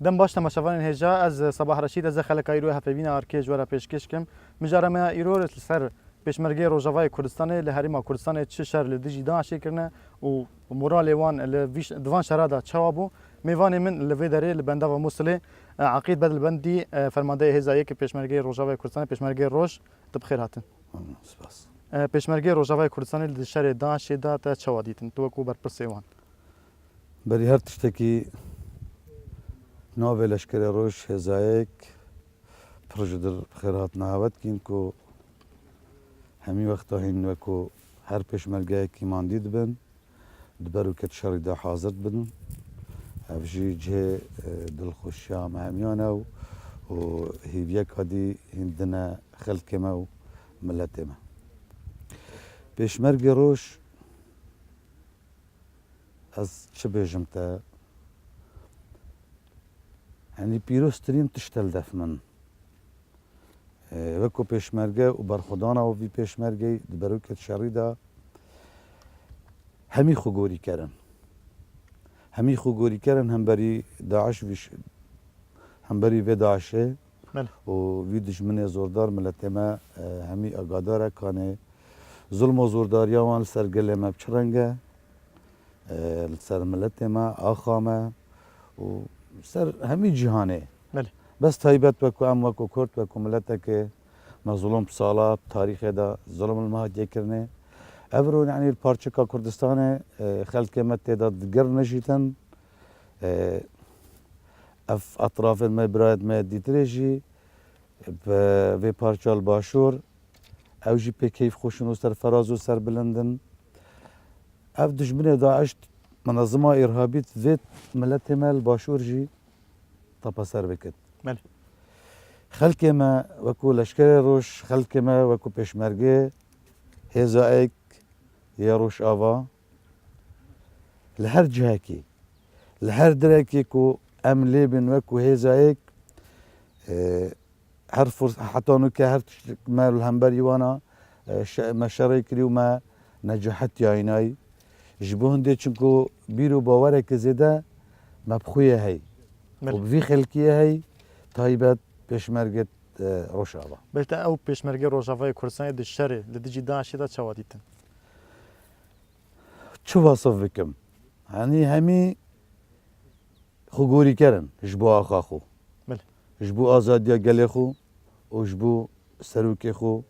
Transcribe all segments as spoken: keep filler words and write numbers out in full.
Dem baş temaşevanên hêja, ez Sabah Reşîd, ez ê xeleka îro hevpeyvîna arkê ji we re pêşkêş kim. Mijara me ya îro li ser Pêşmergeyê Rojavayê Kurdistanê li Herêma Kurdistanê çi şer li dijî DAIŞê kirine û moralê wan li vî ş-, di van şera de çawa bû. Mêvanê min li vê derê li bendava Mûsilê, e, Eqîd Bedilbendî, e, fermandeyê Hêza Yekê Pêşmergeyê Rojavayê Kurdistanê, Pêşmergeyê Roj, tu bi xêr hatin. Spas. E, Pêşmergeyê Rojavayê Kurdistanê li di şerê DAIŞê de te çawa dîtin? Tu wekû berpirsê wan. Berî her tiştekî navê Leşkerê Roj Hêza Yek pir ji dil bi xêr hatina hewe dikîn ku hemî wexta hîn wekû her pêşmergeyekî mandî dibin, di ber û ket şerî de hazir dibin. Ev jî cihê, e, dilxweşiya me hemiyan e û, û hêviyeka dî hîn dine xelkê me û miletê me. Pêşmergê Roj, ez çi bêjim te? Yanî pîroztirîn tişt e li def min. E, wekû pêşmerge û berxwedana wî pêşmergeyî di berûkê şerî de hemî xwe gorî kerin. Hemî xwe gorî kerin hemberî DAIŞ vî ş-, hemberî vê DAIŞê Belê. û vî dijminê zordar miletê me, e, hemî agadar e kanê zulm û zordariya wan li ser gelê me bi çi reng e, e, li ser miletê me, axa me û ser hemî cîhanê. Belê. Bes taybet wekû em, wekû Kurd, wekû miletekê mezlûm bi sala bi tarîxê de zulm li me hatiye kirinê. Ev ro, yanî li parçeka Kurdistanê, e, xelkê me tê de digir nejîtin. E, ev etrafên me, birayet me dîtirê jî bi vê parça li başûr, ew jî pê keyfxweş in û serferaz û serbilind in. Ev dijminê DAIŞ, menezima îrhabî, vê miletê me li başûr jî tepeser bikit. Belê. Xelkê me wekû Leşkerê Roj, xelkê me wekû pêşmergê Hêza Ek yê Rojava, li her cihekî, li her direkê ku em lê bin wekû Hêza Ek, e, her furs-, heta nûke her tiştek me li hemberî wana, e, şe-, me şerê kirî û me necahet yayînayî. Ji bo hindê çinku bîr û bawereke zêde me bi xwe ye hey. Belê. Û bi vî xelkî ye hey, taybet pêşmergê, e, Rojava. Belê te ew pêşmergê Rojavayê Kurdistanê di şerê li dijî DAIŞê de çawa dîtin? Çi wasif bikim? Yanî hemî xwegorîker in ji bo axa xwe. Belê. Ji bo azadiya gelê xwe û ji bo serokê xwe,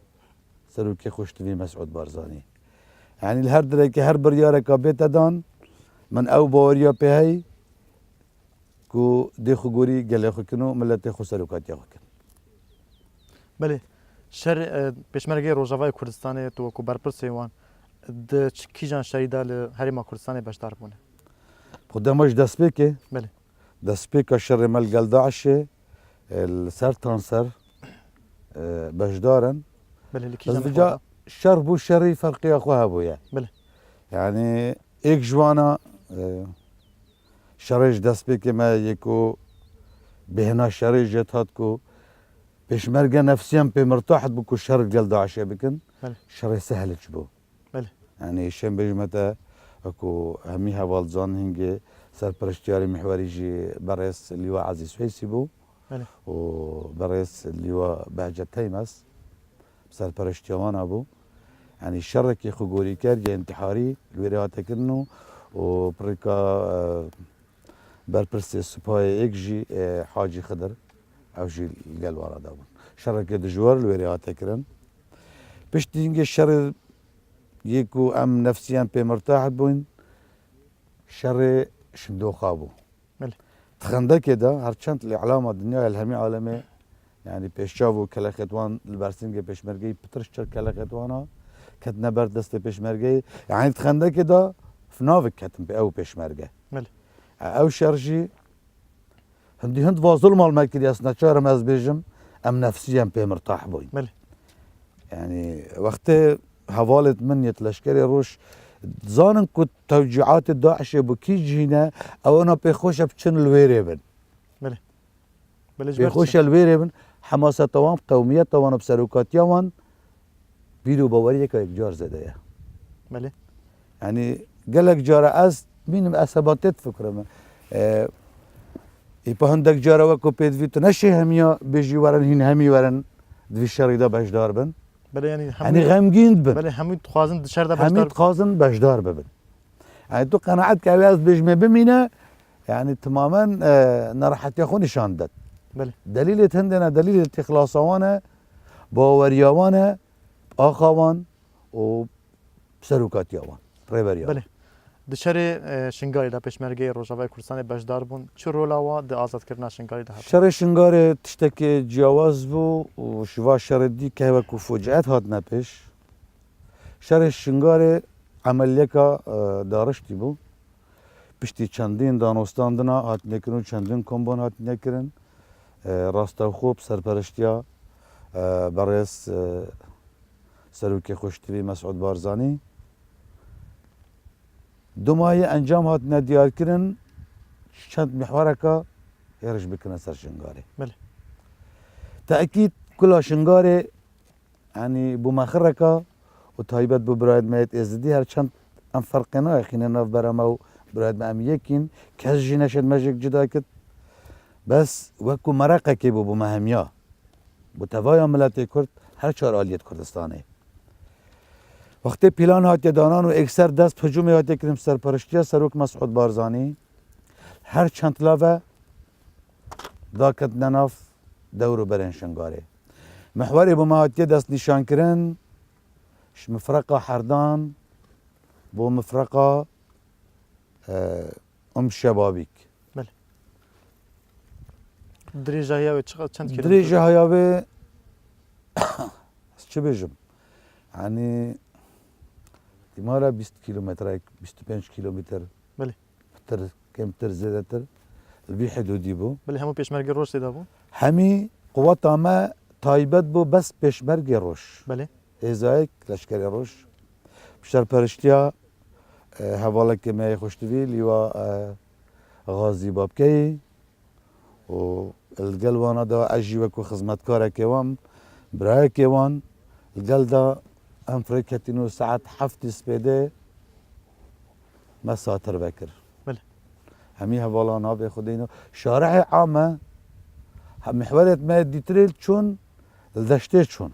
serokê xwe ji tivî Mesûd Barzanî. Yanî li her direkê her biryareka bête dan, min ew baweriya pê hey ku dê xwegorî gelê xwe kin û miletê xwe serokatiya xwe kin. Belê. Şer, e, Pêşmergeyê Rojavayê Kurdistanê, tu wekû berpirsê wan, di ç-, kîjan şerî de li Herêma Kurdistanê beşdar bûne? Xwe dema ji destpêkê, Belê. destpêka şerê me li gel DAIŞê, e, li ser tan ser, e, beşdar in. Belê, li kîjan Bes vêca xwe de? Şer bû, şerî ferqiya xwe hebûye. Belê. Yanî êk ji wana, e, şerê ji destpêkê me yê ku bêhna şerê jê hat ku pêşmerge nefsiyen pê mirtah bû ku şer gel DAIŞê bikin. Belê. Şerê sehliç bû. Belê. Yanî şên bêjime te, ku hemî heval zan hingê serpereştiyarê mihwerî jî berêz Lîwa Ezîz Feysî bû Belê. û berêz Lîwa Behcet Teymes serpereştiya wana bû. Yanî şerekî xwegorîker ya întiharî li wêrê hate kirin û, û pirêka, e, berpirsê sipayê êk jî, e, Hacî Xidir, ew jî li gel wana de bûn. Şerekê dijwar li wêrê hate kirin. Piştî hingê şerê yê ku em nefsiyen pê mirtah bûn, şerê şindoxa bû. Belê. Di xendekê de her çend li îlama dinyayê li hemî alemê, yanî pêşçav û kelexêt wan li ber singê pêşmergeyî pitir ji çir kelexêt wana ketine ber destê pêşmergeyê. Yanî di xendekê de finavik ketin pê ew pêşmerge. Belê. E, ew şer jî hindî hind va zulma li me kiriye, ez neçar im ez bêjim, em nefsiyen pê mirtah bûyn. Belê. Yanî wextê hevalêt min yêt leşkerê roj dizanin ku tewcîhatê DAIŞê bi kî cihî ne, ew ena pê xweş e biçin li wêrê bin. Belê. Belê, ji Pê ber xweş çi? e li wêrê bin, hemaseta wan, qewmiyeta wan, bi serokatiya wan, bîr û baweriyeke yekcar zêde ye. Belê. Yanî gelek cara ez mînim, ez heba tê difikirim. E, Ê pa hindek cara wek ku pêdivî tu neşê hemiya bêjî werin, hîn hemî werin di vî şerî de beşdar bin. Belê, yanî hemû Yanî xemgîn dibin. Belê, hemû dixwazin di şer de Hemî beşdar dixwazin beşdar bibin. Yanî tu qenaet ke ew ez bêjime bimîne, yanî timamen, e, nerehetiya xwe nîşan didet. Belê. Delîlê hindê ne, delîlê têxilasa wan e, baweriya wan e, axa wan û serokatiya wan, rêberiya wan. Belê. Di şerê, e, Şingalê de pêşmergeyê Rojavayê Kurdistanê beşdar bûn. Çi rola wa di azadkirina Şingalê de hebû? Şerê Şingalê tiştekî ciyawaz bû û ji va şerê dî ke wekû fociet hatine pêş. Şerê Şingalê emeliyeka, e, dariştî bû. Piştî çendîn danostandina hatine kirin û çendîn kombon hatine kirin. E, rastewxo bi serperiştiya, e, berêz, e, Serokê Xweştivî Mesûd Barzanî. Dumahî encam hatine diyarkirin, çend mihwareka hêriş bikirine ser Şingalê. Belê. Te'kîd kula Şingalê, yanî bû mexireka û taybet bû birayet me yêt Êzidî, her çend em ferqê nayexîne nav bera me û birayet me em yekîn, kes jî neşêt me jêk cida kit. Bes wekû mereqekê bû, bû me hemiya. Bû tevaya miletê Kurd her çar aliyet Kurdistanê. Wextê pîlan hatiye danan û êkser dest hicûmê hatiye kirin bi serperiştiya Serok Mesûd Barzanî, her çend lave daketine nav dewr û berên Şingalê. Mihwerê bo me hatiye destnîşankirin, ji mifreqa Herdan bo mifreqa, e, Um Şebabîk. Belê. Dirêjahiya wê çi, çend kîlometre? Dirêjahiya wê, ez çi bêjim? Yanî, îmara bîst kîlometreyek, bîst û pênc kîlometre. Belê. Pitir, kêmtir, zêdetir. Li vî hidûdî bû. Belê, hemû pêşmergê roj tê de bû? Hemî quweta me taybet bû bes pêşmergê roj. Belê. Hêzayek leşkerê roj. Bi serperiştiya, e, hevalekê me yê xweştivî, Lîwa, e, Xazî Babkeyî. Û li gel wana de ez jî wekû xizmetkarekê wan, birayekê wan, li gel de em firê ketîn û saet heftî spêdê me satir vekir. Belê. Hemî hevala navê xwe deyno. Şarihê ame, he mihwerêt me dîtirê çûn, li deştê çûn.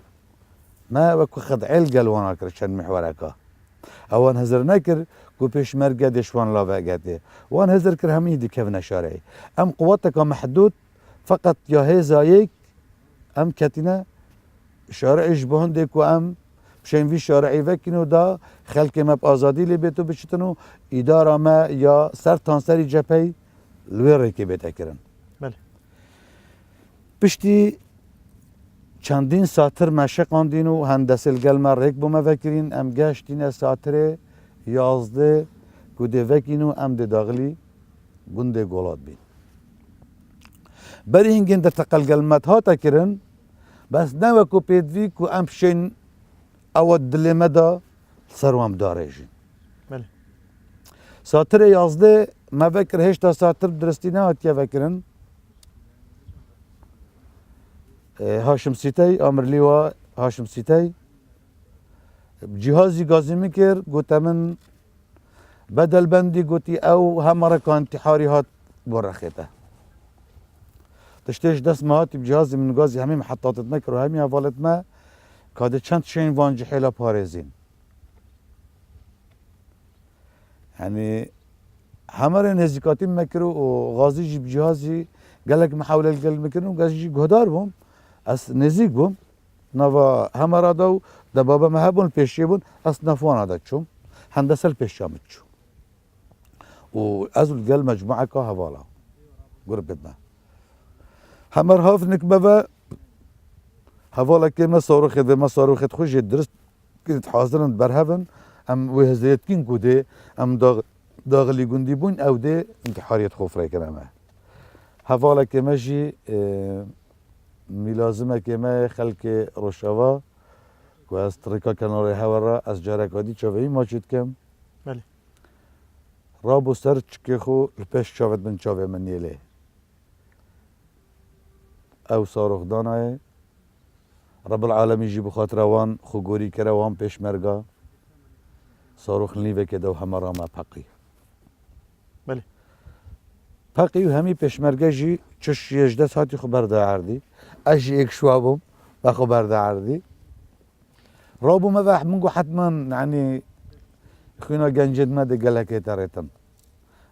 Me wekû xed'ê li gel wana kir çend mihwereka. Ewan hizir nekir ku pêşmerge dê ji wan lave getê. Wan hizir kir hemî dikevine şarê. Em quweteka mehdûd, feqet ya hêza yek em ketîne şarê ji bo hindê ku em bişên vî şarê vekîn û da xelkê me bi azadî lê bêt û biçitin û îdara me ya ser tanserî cepheyî li wê rêkê bête kirin. Belê. Piştî çendîn satir me şeqandîn û hendesê li gel me rêk bo me vekirîn, em geştîne satirê yazdê ku dê vekîn û em dê daxilî gundê Golat bîn. Berî hingên de teqel gel me hate kirin, bes ne wekû pêdivî ku em şên ewa dilê me da li ser wan bidarêjin. Belê. Satirê yazdê me vekir, hêşta satir bi diristî nehatiye vekirin. E, Haşim Sîtey, Amirlîwa Haşim Sîtey, cihazî gazî min kir, gote min, bedelbendî gotî ew hema reka întiharî hat bo rexê te. Tiştê ji dest me hatî bi cihazê min gazî hemî mihetatêt me kir û hemî hevalêt me ka dê çend şên van cihêla parêzîn. Yanî hemerê nêzîkatî me kir û gazî jî bi cihazî gelek mihewle li gel min kirin û gazî jî guhdar bûm. Ez nêzîk bûm. Nava hemera de û debaba me hebûn, li pêşiyê bûn, ez nav wana de çûm. Hendese li pêşiya min çû. Û ez û li gel mecmueka hevala, grûpê me. Hemer hav nik me ve hevalekê me saroxê vê me saroxê xwe jê dirist kir, hazir in, berhev in. Em wê hizirêt kîn ku dê em dax-, daxilî gundî bûn, ew dê întihariyê xwe firê kine me. Hevalekê me jî, e, mîlazimekê me yê xelkê Rojava, ku ez rêka kenarê hewe re, ez careka dî çavê wî maçî dikim. Belê. Rabû ser çikê xwe, li pêş çavê min, çavê min nêlê. Ew saroxdana ye. Rebbil Alemî jî bi xatira wan xwe gorî kire, wan pêşmerga. Sarox li nîvekê de û hema rame peqî. Belê. Peqî û hemî pêşmerge jî çi şiyê ji dest hatî xwe berda erdî. Ez jî êk şiwa bûm, me xwe berda erdî. Rabûme ve min got hetman, yanî xwîna gencên me dê gelekê te rêtin.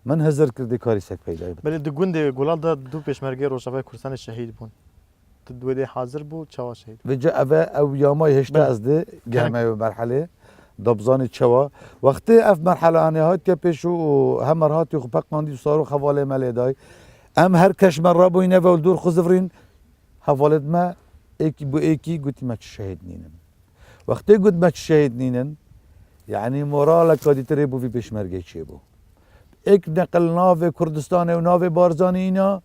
Min hizir kir dê karîsek peyda bike. Belê di gundê Gulat de du pêşmergeyê Rojavayê Kurdistanê şehîd bûn. Tu di wê dê hazir bû, çawa şehîd bû? Vêca ev e, ew yamay hêşta Belê. ez dê Kerem. gehme ew merhelê. Da bizanî çawa. Wextê ev merhela hanê hatiye pêş û Hemer hatî xwe peqandî û sarok hevalê me lê day. Em her keş me rabûyne ve li dûr xwe zivirîn. Hevalêt me êkî bû êkî gotî me çi şehîd nînin. Wextê got me çi şehîd nînin, yanî moraleka dîtirê bû vî pêşmergê çêbû. Êk neqil navê Kurdistanê û navê Barzanî îna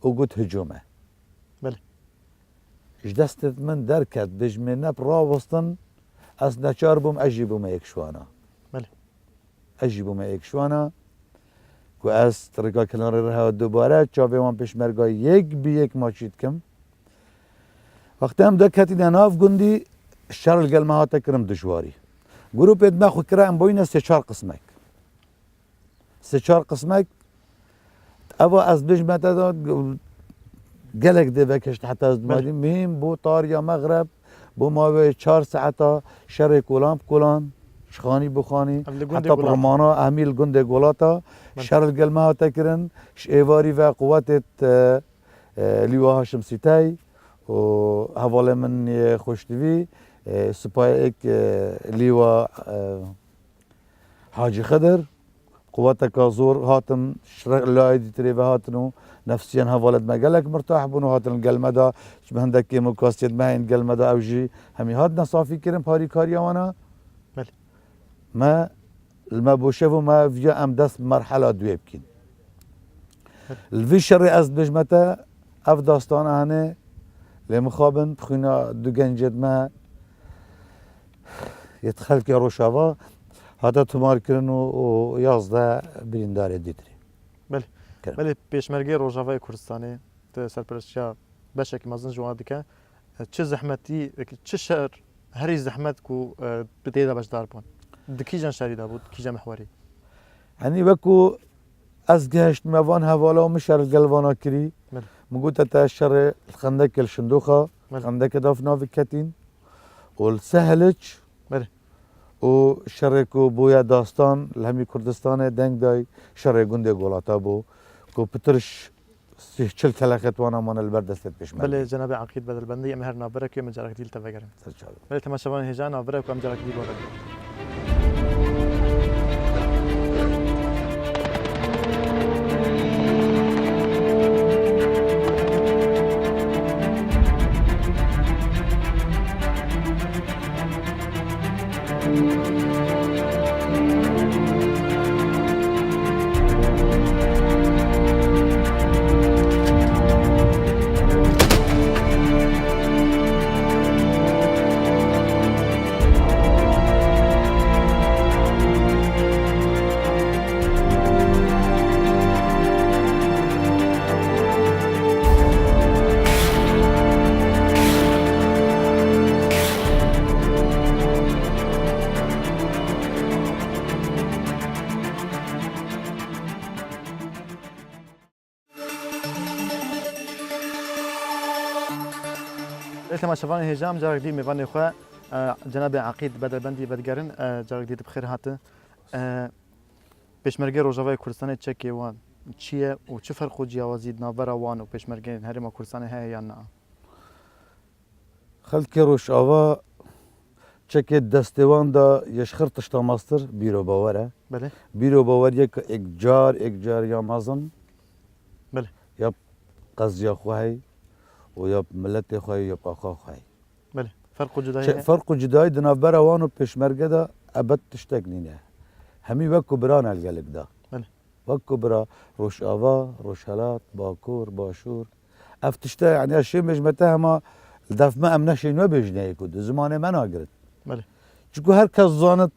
û got hicûm e. Belê. Ji destê min derket, bijmê nep rawestin, ez neçar bûm, ez jî bûme êk şiwana. Belê. Ez jî bûme êk şiwana, ku ez rêka kenarê re hewa dubare çavê wan pêşmerga yek bi yek maçî dikim. Wextê em derketîne nav gundî, şer li gel me hate kirin dijwarî. Grûpê me xwe kire em bûyne sê çar qismek. Sê çar qismek, eva ez bêjme te de gelek dê vekeşt heta ez Belê. dimadî. Muhîm bû tariya mexreb, bû mavê çar saeta şerê kolan bi kolan, ji xanî bi xanî, Ev li gundê heta Gulat. pirmana emî li gundê Golata, Belê. şer li gel me hate kirin, ji êvarî ve quwetê, e, e, Lîwa Haşim Sîtey û hevalê min yê xweştivî, e, sipayê êk, e, Lîwa, e, Hacî Xidir, quweteka zor hatin, ji re-, layê dîtirê ve hatin û nefsiyan hevalêt me gelek mirtah bûn û hatin gel me de, ji me hindek kêmokasiyêt me heyîn gel me de ew jî hemî hatine safî kirin parîkariya wana. Belê. Me, li me boşev û me viya em dest bi merhela duyê bikîn. Li vî şerê ez dibêjme te, ev dastana hene, lê mixabin, bi xwîna du gencêt me, yê xelkê Rojava, hate tomarkirin û, û yazdeh birîndarê dîtirî. Belê. Kerem. Belê, Pêşmergeyê Rojavayê Kurdistanê, di serpereştiya beşekî mezin ji wan dike, çi zehmetî, çi şer herî zehmet ku, e, bi tê de beşdar bûn? Di kîjan şerî de bû, di kîjan mihwerî? Yanî wekû ez gehiştime van hevala û min şer li gel vana kirî. Belê. Min gote te şerê li xendekê li Şindoxa, Belê. xendekê de nav ketîn û li Sehliç Belê. û şerê ku bûye dastan li hemî Kurdistanê deng day şerê gundê Golata bû ku pitir ş-, sîh çil kelexet wana mane li ber destê pêşmergê. Belê, cenabê Aqîd Bedelbendî, em her navberek wê min carek dî li te vegerin. Ser çavê. Belê, temaşevanên hêja, navberek ku em carek dî bo re. Lê temaşevanê hêja, em carek dî mêvanê xwe, e, cenabê Aqîd Bedelbendî vedigerin, e, carek dî tu bi xêr hate. E, Pêşmergê Rojavayê Kurdistanê çekê wan çi ye û çi ferq û ciyawazî di navbera wan û pêşmergeyên Herêma Kurdistanê heye yan na? Xelkê Rojava çekê destê wan de ye ji xir tişta mestir bîro bawer e. Belê. Bîro bawer ye ku êk car, êk car ya mezin Belê. ya qeziya xwe hey û ya miletê xwe hey û ya axa xwe hey. Belê. Ferq û cudayî Çe-, heye? Ferq û cudayî di navbera wan û pêşmerge de ebed tiştek nîne. Hemî wek ku bira ne li gelek de. Belê. Wek ku bira Rojava, Rojhelat, Bakur, Başûr. Ev tişte, yanî ez şêm bêjme te hema li def me em neşên we bêjineyê ku di zimanê me nagirin. Belê. Çiku her kes zanit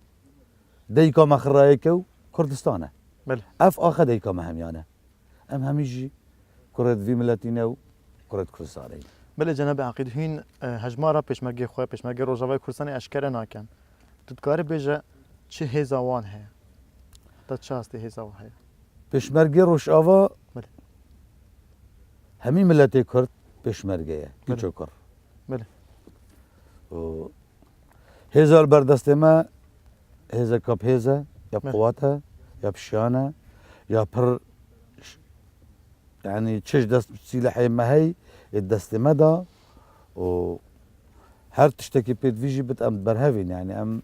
deyka me xirayeke û Kurdistan e. Belê. Ev axe deyka me hemiyan e. Em hemî jî kurêt vî miletî ne û kurêt Kurdistanê. Belê cenabê Aqîd, hûn, e, hejmara pêşmergê xwe, pêşmergê Rojavayê Kurdistanê eşkere nakin. Tu dikarî bêje çi hêza wan heye? Te çi astê hêza wan heye? Pêşmergê Rojava Belê. Hemî miletê Kurd pêşmerge ye. Belê. Kiço Kurd. Belê. Û hêza li ber destê me hêzeka bi hêz e, ya bi Belê. Quwet e, ya bi şiyan e, ya pir ş-, yanî çi ji dest sîlehê me hey, ê destê me da û her tiştekî pêdivî jî bit em berhevîn, yanî em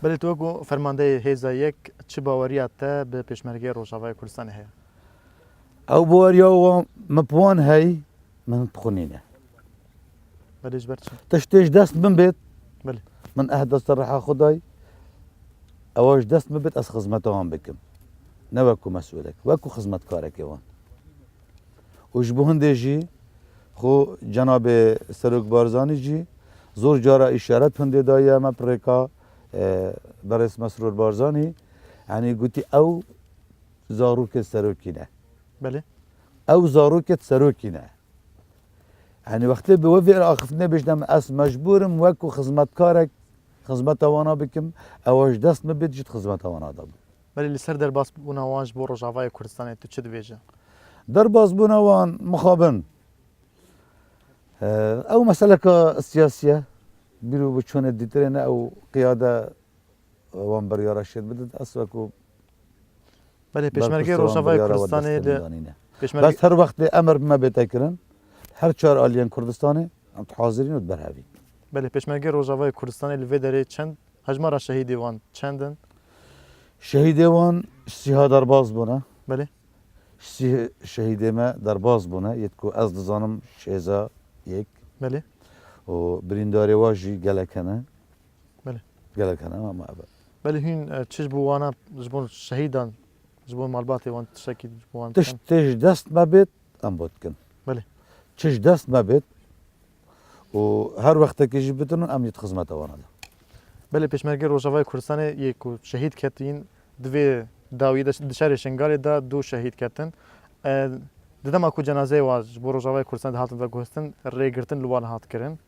Belê, tu wekû fermandeyê hêza yek, çi baweriya te bi Pêşmergeyê Rojavayê Kurdistanê heye? Ew baweriya wa min bi wan hey, min bi xwe nîne. Belê, ji ber çi? Tiştê ji dest min bêt, Belê. Min ehda ser reha xwe day, ewa ji dest min bêt, ez xizmeta wan bikim. Ne wekû mesûlek, wekû xizmetkarekê wan. Û ji bo hindê jî xwe cenabê Serok Barzanî jî zor cara îşaret hindê daye me bi rêka, e, berêz Mesrûr Barzanî. Yanî gotî ew zarokê serokî ne. Belê. Ew zarokê serokî ne. Yanî wextê bi we vê axiftinê bêjne min, ez mecbûr im wekû xizmetkarek xizmeta wana bikim, ewa ji dest min bêt jî di xizmeta wana de bim. Belê, li ser derbasbûna wan ji bo Rojavayê Kurdistanê tu çi dibêje? Derbasbûna wan mixabin. Ew meseleka siyasî ye. Bîr û biçûnê dîtirê ne ew qiyade wan biryara şêr bidin. Ez wekû Belê, Pêşmergê berpirsê wan Rojavayê biryara wan Kurdistanê destê li min danîne. Pêşmerge- Bes her wextê emir bi me bête kirin, her çar aliyên Kurdistanê em hazirîn û diberhevîn. Belê, Pêşmergê Rojavayê Kurdistanê li vê derê çend Hejmara şehîdê wan çend in? Şehîdê wan sîha derbas bûne. Belê. Sîh şehîdê me derbas bûne. Yê ku ez dizanim şêza yek. Belê. Û birîndarê wa jî gelek hene. Belê. Gelek hene ama ev e. Belê hûn, e, çi ji bo wana, ji bo şehîdan, ji bo malbatê wan tiştekî ji bo wan dikin? Tiştê ji dest me bêt, em bo dikin. Belê. Çi ji dest me bêt û her wextekê jî bitin û em yê di xizmeta wana de. Belê, Pêşmergê Rojavayê Kurdistanê yê ku şehîd ketîn, di vê dawiyê de, di şerê Şingalê de du şehîd ketin. E, di dema ku cenazeyê wan ji bo Rojavayê Kurdistanê dihatin veguhestin, rêgirtin li wan hat kirin.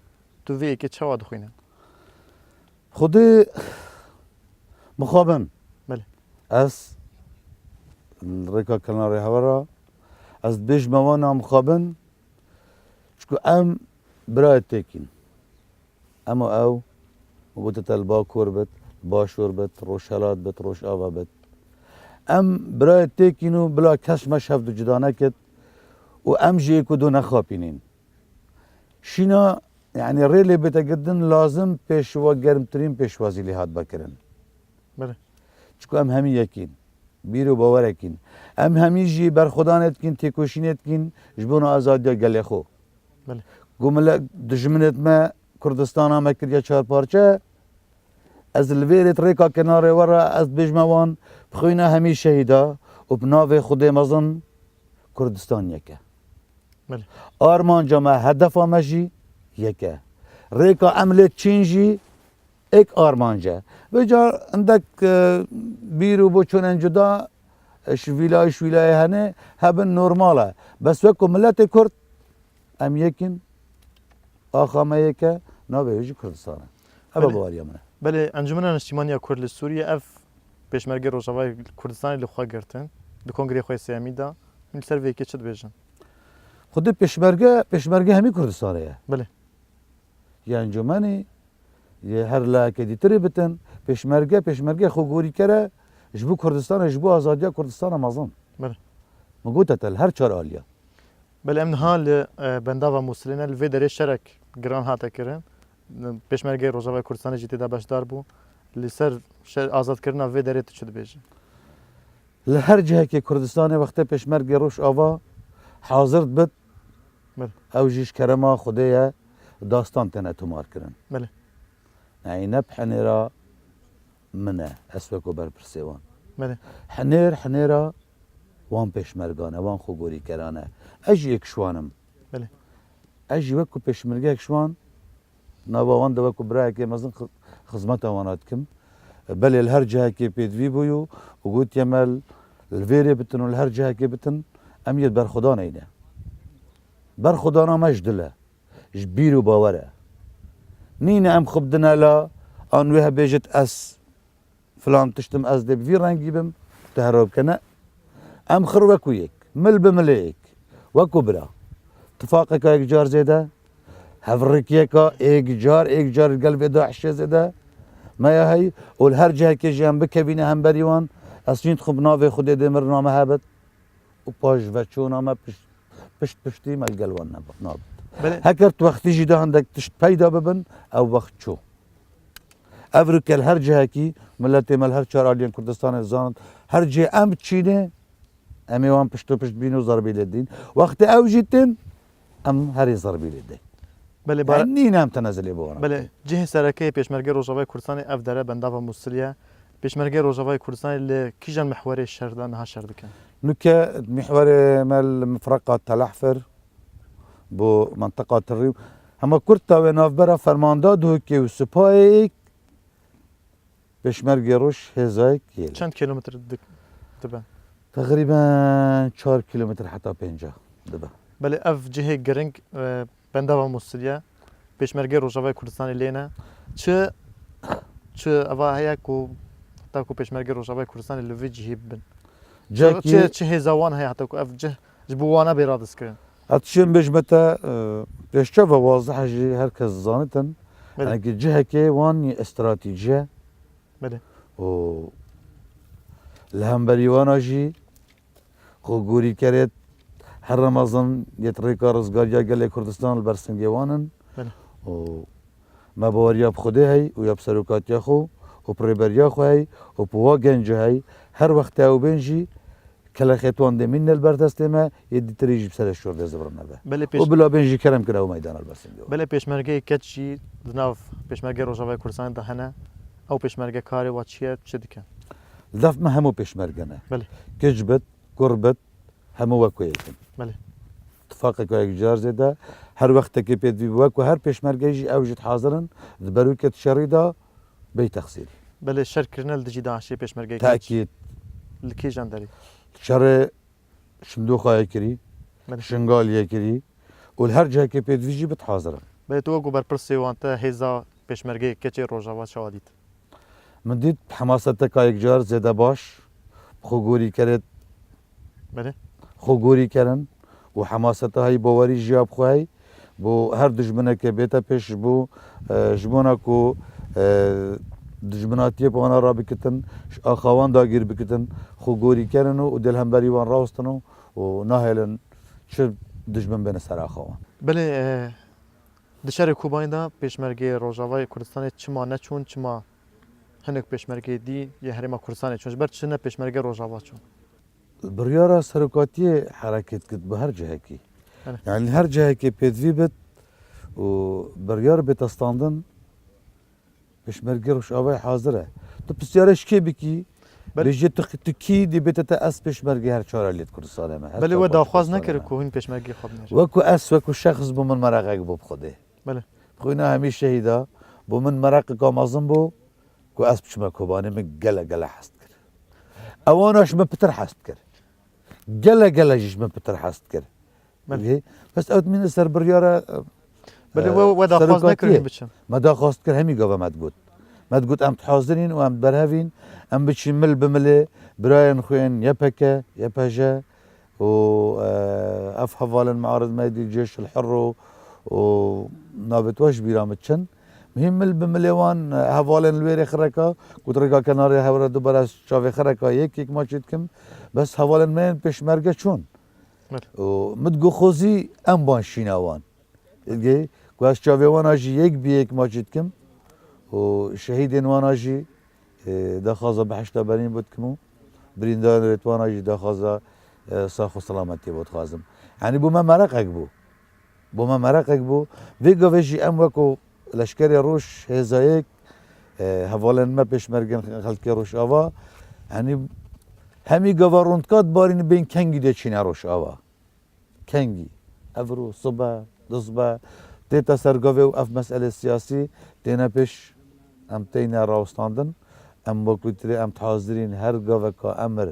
Tu vê yekê çawa dixwîne? Xwedê mixabin. Belê. Ez li rêka kenarê hewe re, ez dibêjime wana mixabin, çku em birayê têkîn. Ema ew, min gote te li Bakur bit, li Başûr bit, Rojhelat bit, Rojava bit. Em birayê têkîn û bila kes me ji hev du cuda nekit û em jî yek û du nexapînîn. Şîna, yanî rê lê bête girtin, lazim pêşwa germtirîn pêşwazî lê hat vekirin. Belê. Çku em hemî yekîn. Bîr û bawerekîn. Em hemî jî berxwedanê dikîn, têkoşînê dikîn ji bona azadiya gelê xwe. Belê. Ku mile dijminêt me Kurdistana me kiriye çar parçe, ez li vê rê di rêka kenarê we re ez dibêjime wan, bi xwîna hemî şehîda û bi navê Xwedê mezin Kurdistan yek e. Belê. Armanca me, hedefa me jî yek e. Rêka em lê çîn jî êk armanc e. Vêca hindek, e, bîr û boçûnên cuda, e, ji wîlayê ji wîlayê hene, hebin normal e. Bes wek ku miletê Kurd, em yek in, axa me yek e, navê wê jî Kurdistan e. Ev e Belê. Baweriya min e. Belê, Encûmena Niştîmaniya Kurd li Sûriyê ev Pêşmergê Rojavayê Kurdistanê li xwe girtin. Di kongrê xwe yê sêyemî de hûn li ser vê yekê çi dibêjin? Xwedê pêşmerge, pêşmerge hemî Kurdistanê ye. Belê. Yê encûmenê, yê her layekê dîtirê bitin, pêşmerge, pêşmerge xwegorîker e ji bo Kurdistanê, ji bo azadiya Kurdistana mezin. Belê. Min gote te li her çar aliya. Belê, em niha li, e, bendava Mûsilê ne, li vê derê şerek giran hate kirin. Pêşmergeyê Rojavayê Kurdistanê jî tê de beşdar bû. Li ser şer-, azadkirina vê derê tu çi dibêjî? Li her cihekê Kurdistanê wextê Pêşmergê Rojava hazir dibit, Belê. Ew jî ji kerema Xwedê ye, dastan têne tomar kirin. Belê. Neyê ne bi henêra min e, ez weko berpirsê wan. Belê. Henêr, henêra wan pêşmergan e, wan xwegorîkeran e. Ez jî yek ji wan im. Belê. Ez jî wek ku pêşmergeyek ji wan, nava wan de wek ku birayekê mezin xi-, xizmeta wan dikim. Belê li her cihekê pêdivî bûyo û gotiye me li vêrê bitin û li her cihekê bitin, em yê berxwedanê ne. Berxwedana me ji dil e. Ji bîr û bawer e. Nîne em xwe bidine la an wê hebêjit ez filan tiştim, ez dê bi vî rengî bim, tu hero bike ne. Em xir wekû yek, mil bi milê yek, wekû bira. Tifaqeka yekcar zêde, hevrikiyeka êkcar, êkcar li gel vê DAIŞê zêde me ya heyî û li her cihekê jî em bikevîne hemberî wan. Ez jî dixwim bi navê Xwedê dê mir name hebit û paş veçûna me pişt, pişt piştî me li gel wan nebe-, nabit. Belê. Heker tu wextî jî de hindek tişt peyda bibin, ew wext çû. Ev rûke li her cihekî, miletê me li her çar aliyên Kurdistanê zanit, her cihê em biçînê, em ê wan piştopişt bîn û zerbî lê dîn. Wextê ew jî tên, em herî zerbî lê dê. Belê, bara- Yani nîne em tenezilê bi wan. Belê, cihê sereke yê Pêşmergê Rojavayê Kurdistanê ev dere Bendava Mûsilî ye. Pêşmergê Rojavayê Kurdistanê li kîjan mihwerê şer de niha şer dike? Nuke mihwerê me li mifreqa Telahfir bo mentiqa Tirrî. Hema kurta wê navbera fermanda Duhokê û Sipayê Pêşmergê Roj hêzayek yê. Çend kilometre dik-, dibe? Teqrîben çar kilometre heta pênca dibe. Belê ev cihê giring, e, Bendava Mûsilî ye. Pêşmergê Rojavayê Kurdistanê lê ne. Çi, çi eva heye ku heta ku Pêşmergê Rojavayê Kurdistanê li vî cihî bibin? Çi, Cihekî çi, çi hêza wan heye heta ku ev cih ji bo wana bê radiskirin? Ez dişêm bêjime te, e, pêşçava wazdeh jî her kes zanitin. Belê. Yani ki cihekê wan yê estratejî ye. Belê. Û li hemberî wana jî xwe gorî kerê her Remezan yê di rêka rizgariya gelê Kurdistan li ber singê wan in. Belê. Û me baweriya bi Xwedê hey û ya bi serokatiya xwe û bi rêberiya xwe hey û bi wa genca hey her wextê ew bên jî kelexê wan dê mînne li ber destê me, yê dîtirî jî bi serê şor dê zivirine be. Belê pêş- Û bila bên jî kerem kin ew meydana li ber singê wan. Belê pêşmergeyê keç jî di nav Pêşmergê Rojavayê Kurdistanê de hene. Ew pêşmerge karê wa çi ye, çi dike? Li def me hemû pêşmerge ne. Belê. Keç bit, kur bit, hemû wek wê yek in. Belê. Tifaqeke yekcar zêde, her wextekê pêdivî wek ku her pêşmergeyê jî ew jî hazir in, di berûkê di şerî de bê texsîrî. Belê, şer kirine li dijî DAIŞê pêşmergeyê keç. Tekîd. Li kîjan derê? Şerê Şindoxayê kirî, Belê. Şingaliyê kirî û li her cihekê pêdivî jî bit hazir in. Belê, tu wekû berpirsê wan te hêza pêşmergeyê keçê Rojava çawa dît? Min dît hemaseteka yekcar zêde baş, bi xwe gorî kerê Belê. Xwe gorî kerin û hemaseta hey bawerî jiya bi xwe hey bo her dijmineke bête pêş ji bo, e, ji bona ku, e, dijminatiyê bi wana rabikitin, ji axa wan dagîr bikitin, xwe gorî kerin û, û dê li hemberî wan rawestin û, û nahêlin çi dijmin bêne ser axa wan. Belê, e, di şerê Kobanê de pêşmergeyê Rojavayê Kurdistanê çima neçûn, çima hinek pêşmergeyê dî yê Herêma Kurdistanê çûn? Ji ber çi ne pêşmergeyê Rojava çûn? Biryara serokatiyê hereket kit bi her cihekî. Belê. Yani her cihekê pêdivî bit û biryar bête standin, pêşmergê Rojavayê hazir e. Tu pisyarê ji kê bikî, Belê. Bêjê tu, tu kî dî bête te ez pêşmergê her çar aliyet Kurdistanê me. Her Belê çar we parçe daxwaz Kurdistanê nekir me. Ku hûn pêşmergê xwe binêrin. Wekû ez, wekû şexs bû min mereqek bû bi Xwedê. Belê. Xwîna hemî şehîda bû min mereqeka mezin bû ku ez biçime Kobanê min gele gele hez dikir. Ewana ji min pitir hez dikir. Gele gele jî ji min pitir hez dikir. Belê. Bes ew dimîne ser biryara, Belê e, we, we daxwaz serokatiyê. Nekir hûn biçin. Me daxwaz kir hemî gava me digot. Me digot em dihazirîn û em berhevîn, em biçîn mil bi milê birayên xwe yên Y P G, Y P J û, e, ev hevalên miarid me dî Cêş el Hurr û, û navê tu ji bîra min çin. Mihîm mil bi milê wan, e, hevalên li wêrê xireka, ku di rêka kenarê hewre dubare çavê xireka yek yek maçî dikim. Bes hevalên me yên pêşmerge çûn. Belê. Û min digot xwezî em ban şîna wan. Ilgê ku ez çavê wana jî yek bi yek maçî dikim û şehîdên wana jî, e, daxwaza behişta berîn bo dikim û birîndarên rêtwana jî daxwaza, e, sax û selametiyê bo dixwazim. Yanî bo me mereqek bû. Bo me mereqek bû. Vê gavê jî em weko leşkerê roj hêzayek, e, hevalên me pêşmergên xelkê Rojava, yanî hemî gava rûndka dibarîn bên kengî dê çîne Rojava. Kengî? Evro, sibe, duzbe, tête ser gavê û ev meselê siyasî têne pêş, em têne rawestandin. Em wekî tirê em dihazirîn her gaveka emir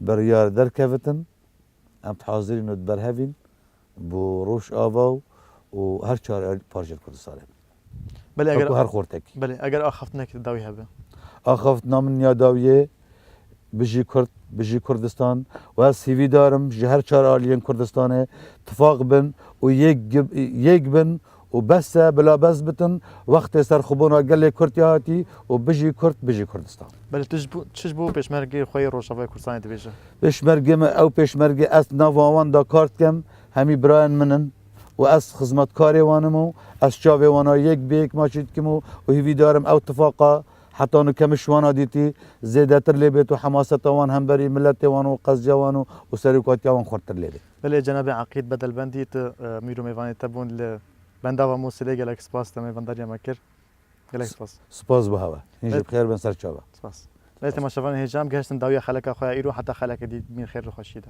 biryar derkevitin, em dihazirîn û diberhevîn bo Rojava û her çar parçeyên Kurdistanê. Belê, eger, Wekû her xortekî. Belê, eger axaftinek dawî hebe? Axaftina min ya dawiyê Bijî Kurd, bijî Kurdistan û ez hîvîdar im ji her çar aliyên Kurdistanê tifaq bin û yek gib-, yek bin û bes e bila bes bitin, wextê serxwebûna gelê Kurd ya hatî û bijî Kurd, bijî Kurdistan. Belê tu ji bo, çi ji bo pêşmergê xwe yê Rojavayê Kurdistanê dibêje? Pêşmergê me ew pêşmergê ez nava wan da kar dikim, hemî birayên min in û ez xizmetkarê wan im û ez çavê wana yek bi yek maçî dikim û, û hîvîdar im ew tifaqa heta nuke min ji wana dîtî zêdetir lê bêt û hemaseta wan hemberî miletê wan û qeziya wan û, û serokatiya wan xurtir lê bê. Belê cenabê Eqîd Bedelbendî tu, e, mîr û mêvanê te bûn li Bendava Mûsilê, gelek spas te mêvandariya me kir. Gelek spas. Spas bi hewe. Hîn jî bi xêr bin ser çava. Spas. Belê temaşevanên hêja em gihiştin dawiya xeleka xwe ya îro, heta xelekê dî bimîn xêr li xweşiyê de.